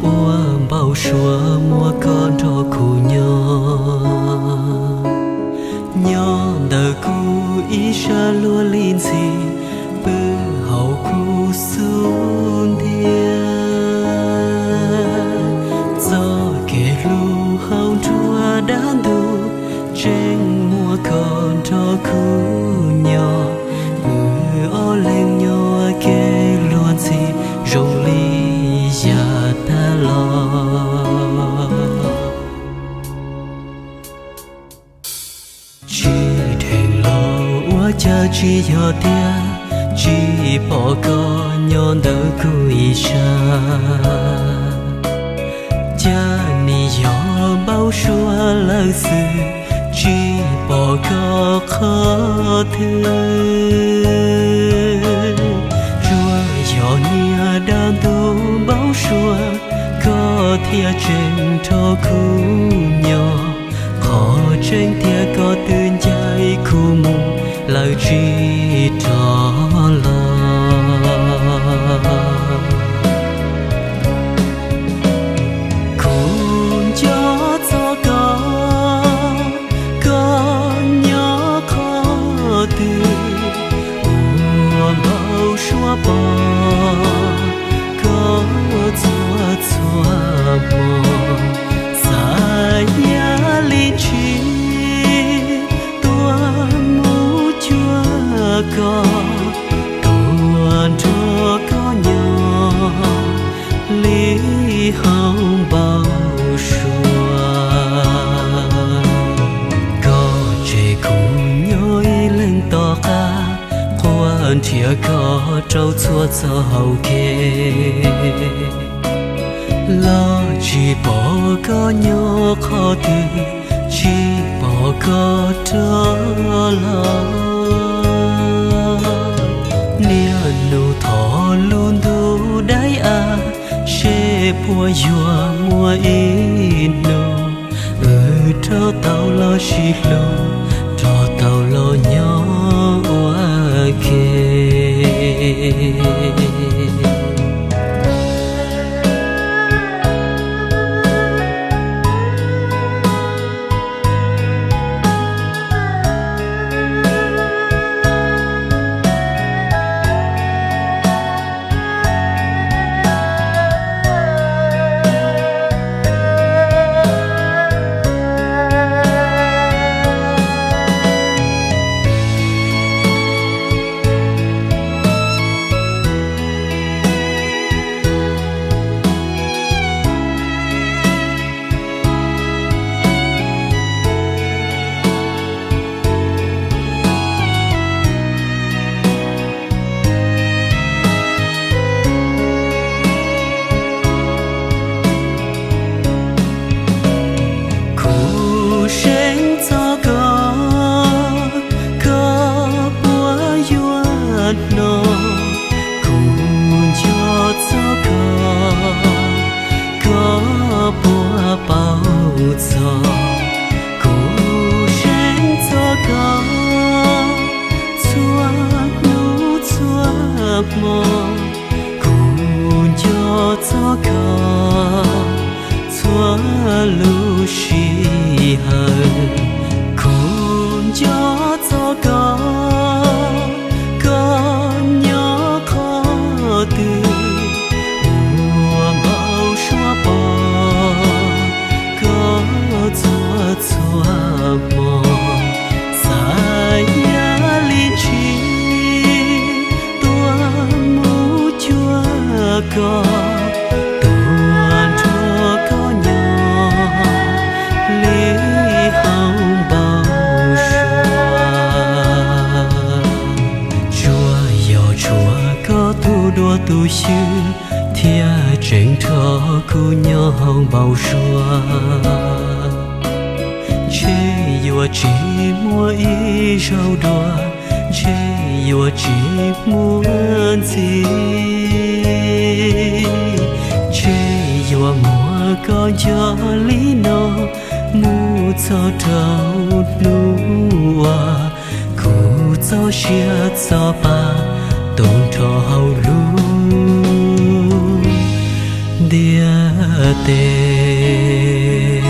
ua npau suav muaj koj nrog kuv nyob. Nyob ntawm kuv ib sab luag li ntxhi, pw hauv kuv xub ntiag. Txoj kev hlub hauv nruab dab ntub, tseem muaj koj nrog kuv nyob. Wb ob leeg nyob kev luag ntxhi, zoo li yav tag los. Tsis dheev los ua cas tsis yog tiag, tsis pom koj nyob ntawm kuv ib sab. Cas nim yog npau suav lawm xwb, tsis pom koj qhov twg. Tsuas yog niag dab ntub npau suav, koj thiaj tseem nrog kuv nyob. Qhov tseeb tiag koj twb ncaim kuv mus lawm tsis rov los. Kuv nco txog koj, koj nyob qhov twg, ua npau suav pom koj txhua txhua hmo. Xav yam li ntsis tuaj mus cuag koj, tuaj nrog koj nyob li hauv npau suav. Koj tseg kuv nyob ib leeg tom qab, quaj nrhiav koj rau txhua txoj hau kev. Los tsis pom koj nyob qhov twg, tsis pom koj rov los. Niaj hnub thov lub ntuj daim av, seb puas yuav muaj ib hnub wb rov tau los sib hlub, rov tau los nyob ua ke. Kuv seev txog koj, koj puas yuav hnov? Kuv nco txog koj, koj puas paub txog? Kuv seev txog koj txhua hnub txhua hmo. Kuv nco txog koj txhua lub sij hawm. Kuv nco txog koj, koj nyob qhov twg, ua npau suav pom koj txhua txhua hmo. Xav yam li ntsis tuaj mus cuag koj, tuaj nrog koj nyob li hauv npau suav. Tsuas yog tshuav koj tus duab tus xyw, thiaj tseem nrog kuv nyob hauv npau suav. Ntshe yuav tsis muaj ib zaug dua, ntshe yuav tsis muaj ntxiv. Ntshe yuav muab koj nco li no, mus txog rau hnub uas kuv txoj sia txoj pa tuag nrho hauv lub ntiaj teb.